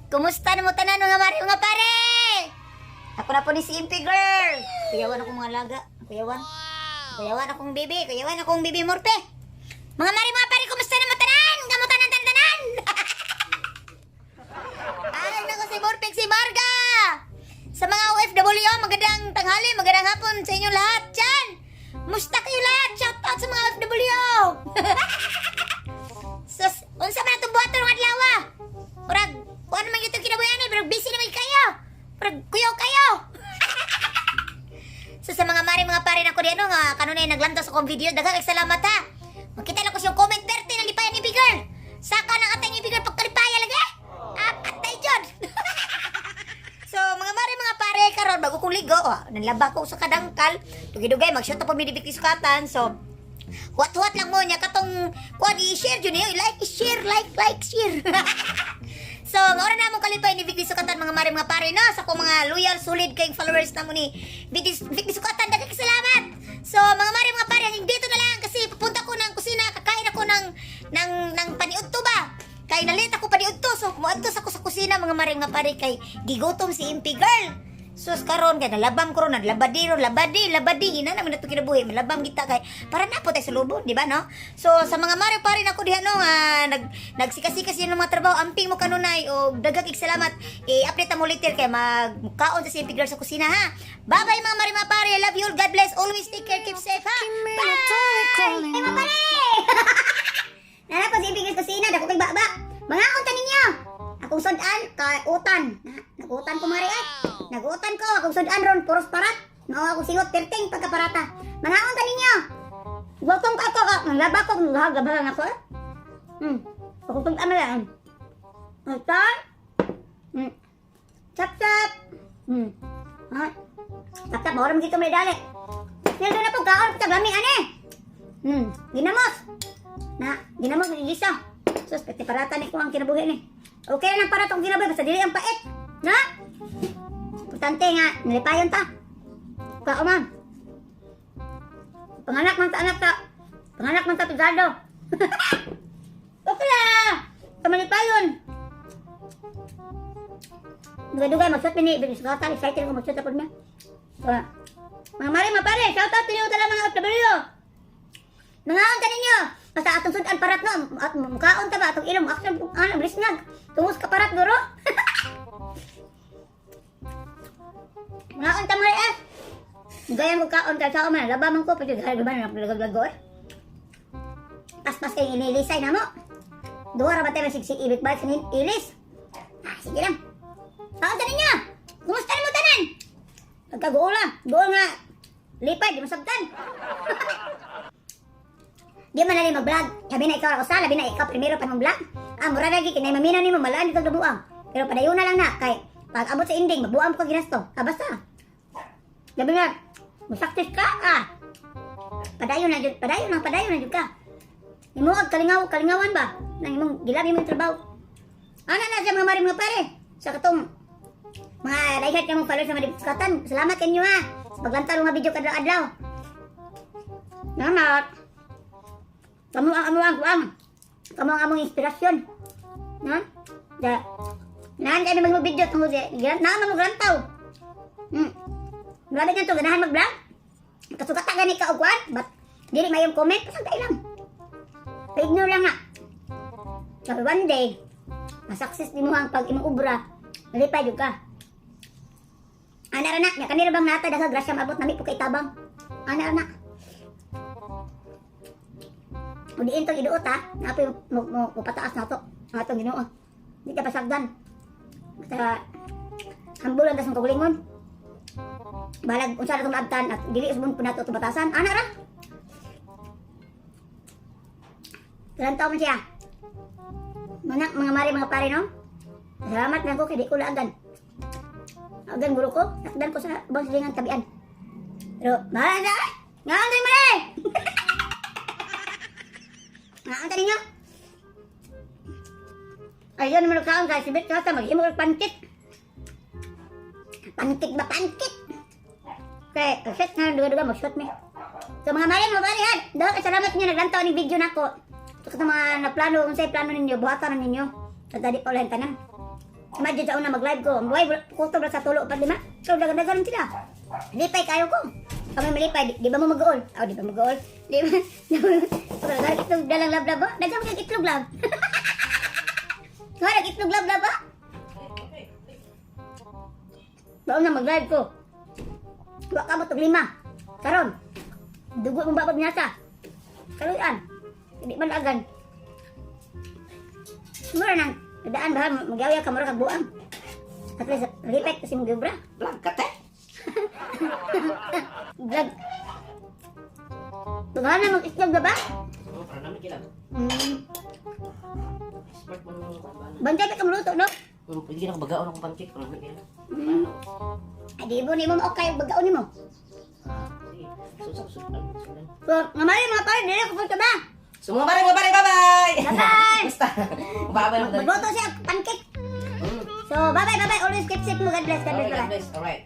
Kumusta na mo tanan, mga mare, mga pare? Ako na po ni si Impi Girl. Kuyawan akong mga laga. Kuyawan. Kuyawan akong bibi. Kuyawan akong bibi Morpe. Mga mare, mga pare, kumusta na mo tanan? Kamo tanan tanan tanan. Ay, nako si Morpek, si Marga. Sa mga OFW, magandang tanghali, magandang hapon sa inyo lahat. Diyan! Musta kayo lahat? Shout out sa mga OFW! Sus, unsa man atong buhaton ng adlaw? Murag, kuan naman gyud kinabuhi, pero busy naman kayo. Murag kuyaw kayo. So sa mga mare, mga pare nako di ano nga kanunay naglantaw sa akong video, daghang kay salamat ha. Makita na ko siyang comment perte ng lipayan ni Bigger. Saka ng atay ni Bigger pagkalipaya lagi. Ah, patay jud. So, mga mare, mga pare, karon bago kong ligo, oh, nanlaba ko sa kadangkal. Dugay-dugay mag-shoot na po midibik sukatan. So, huwat-huwat lang mo niya katong kuan i-share jud niyo, like, i-share, like, like, share. So, maura na among kalipay ni Vic Sukatan, mga mare, mga pare, no, sa akong mga loyal solid kayong followers na mo ni Vic Sukatan, daghang salamat. So, mga mare, mga pare, hanggang dito na lang kasi pupunta ko ng kusina, kakain ako ng paniudto ba. Kay nalit ako paniudto, so muadto sa ko sa kusina, mga mare, mga pare, kay gigutom si Impi Girl. Sus, karon kay nalabam ko ron, nalabadi ron, labadi, labadi, ina naman nato kinabuhi, malabam kita kay para na po tayo sa lubon, di ba, no? So sa mga mare pare nako diha no nga nagsikasikas yun ng mga trabaho, amping mo kanunay og daghang ig salamat. I-update mo later kay magkaon sa Impi Girl sa kusina ha. Bye-bye, mga mare, mga pare. I love you all. God bless. Always take care, keep safe ha. Bye. Hey, mga pare. Nana po si Impi Girl sa kusina, dako kay baba. Mga unta ninyo. Akong sudan kay utan. Na, nag-utan ko, mare ay. Nag-utan ko, akong sudan ron puros parat. Mao akong singot perting pagkaparata. Mga unta ninyo. Gutom ka ako, nanglaba ko, nagagabahan ako. Eh. Akong sudan na lang. Utan. Chap chap. Ha? Chap chap, mao ra man gito may dali. Sildo na po kaon sa lami ani. Ginamos. Na, ginamos ni gisa. Sus, pati parata ni ko ang kinabuhi ni. Okay na lang para tong kinabuhi basta dili ang pait. Na? Importante nga nalipayon ta. Kao man. Panganak man ta anak ta. Panganak man ta Pizardo. Okay na. Kamalipayon. Dugay-dugay mag-shot ni Bisgata, excited ko mag-shot ako niya. So, mga mare, mga pare, shout out to you tala mga OFW. Mga unta ninyo. Basta atong sudan parat no, at mukaon ta ba atong ilong action ano blisnag. Tungos ka parat guro. Mga unta mga eh. Gayang ko kaon kay sao man, laba man ko pero dahil ba na lagag eh. Paspas kay inilisay na mo. Duha ra ba tayo sigsig ibig ba sa ilis? Ah, sige lang. Kaon ta ninyo. Kumusta na mo tanan? Pagkaguol lang. Guol nga. Lipay, di masabtan. Di man nali mag-vlog. Labi na ikaw usa, labi na ikaw primero pa mong vlog. Ah, mura lagi kay mamina nimo malaan kag buang. Pero padayon na lang na kay pag abot sa ending mabuang ko ginasto. Ah, basta. Labi na musaktis ka ah. Padayon na jud, padayon lang, padayon na jud ka. Imo ag kalingaw, kalingawan ba? Nang imong gilabi mo yung trabaho. Ana na siya, mga mare, mga pare. Sa katong mga lahat ka mong followers sa Madibskatan. Salamat kanyo ha. Sa paglantaw ng mga video kada adlaw. Salamat. Kamu ang amo ang kuang. Kamu ang among inspirasyon. No? Da. Naan kayo mag video tungod di. Naan mo grantaw. Grabe ka to ganahan mag-vlog. Kasugata gani ka og kuan, but dili mayong comment, pasagay lang. Pa-ignore lang nga. Pero one day, masaksis ni mo ang pag imong obra, nalipay jud ka. Ana ra na, nya kanira bang nata daghang grasya maabot nami po kay tabang. Ana ra na. O diin tong iduot ha, naapoy mo pataas na to. Ang atong Ginoo. Di ka pasagdan. Basta hambulan tas kaugalingon. Balag unsa na tong maabtan at dili usbon po nato itong batasan. Ana ra. Talantaw man siya. Mga mare, mga pare no. Salamat lang ko kay di ko laagan. Agan guro ko, nakdan ko sa ubang silingan tabian. Pero bahala na. Nga ang mare. Nga ang ninyo. Ayun naman kaon kay sibit ka sa maghimo og pancit. Pancit ba pancit? Kay kaset na duga-duga mag-shoot mi. So mga mare, mga pare ha, dahil salamat niyo naglantaw ning video nako. So sa mga naplano, unsay plano ninyo, buhatan na ninyo. Sa dali pa ulit tanan. Imagine sa una mag-live ko. Ang buhay, kutob ra sa tulo pa lima. So, dagan-dagan sila. Lipay kayo ko. Kami malipay, di ba mo mag-uol? Oh, di ba mag-uol? Di ba? Dagang itlog dalang lablab ba? Dagang kag itlog lab. Wala itlog lablab ba? Baon na mag-live ko. Wa ka mo tog lima. Karon. Dugo mong babag nasa. Kaluyan. Hindi man agan. Mura nang daan ba magyawya ka mura kag buang. At least lipay kasi mong gibra. Vlog ka te. Vlog. Tughan na mag-itlog na ba? Oo, para namin kila. Expert mo nung kuan. Bantay ka maluto, no? Pwede na ko bagaon akong pancake para namin kila. Ay, di mo ni mo okay bagaon nimo. Sige. Susok sudan. Sudan. So, ngamali mga pare, dili ko punta ba? So mga pare, bye-bye. Bye-bye! Basta. Bye-bye lang dali. Magluto siya pancake. So, bye-bye, bye-bye. Always keep safe mo. God bless, God bless. Okay, God Bye-bye. bless. Alright.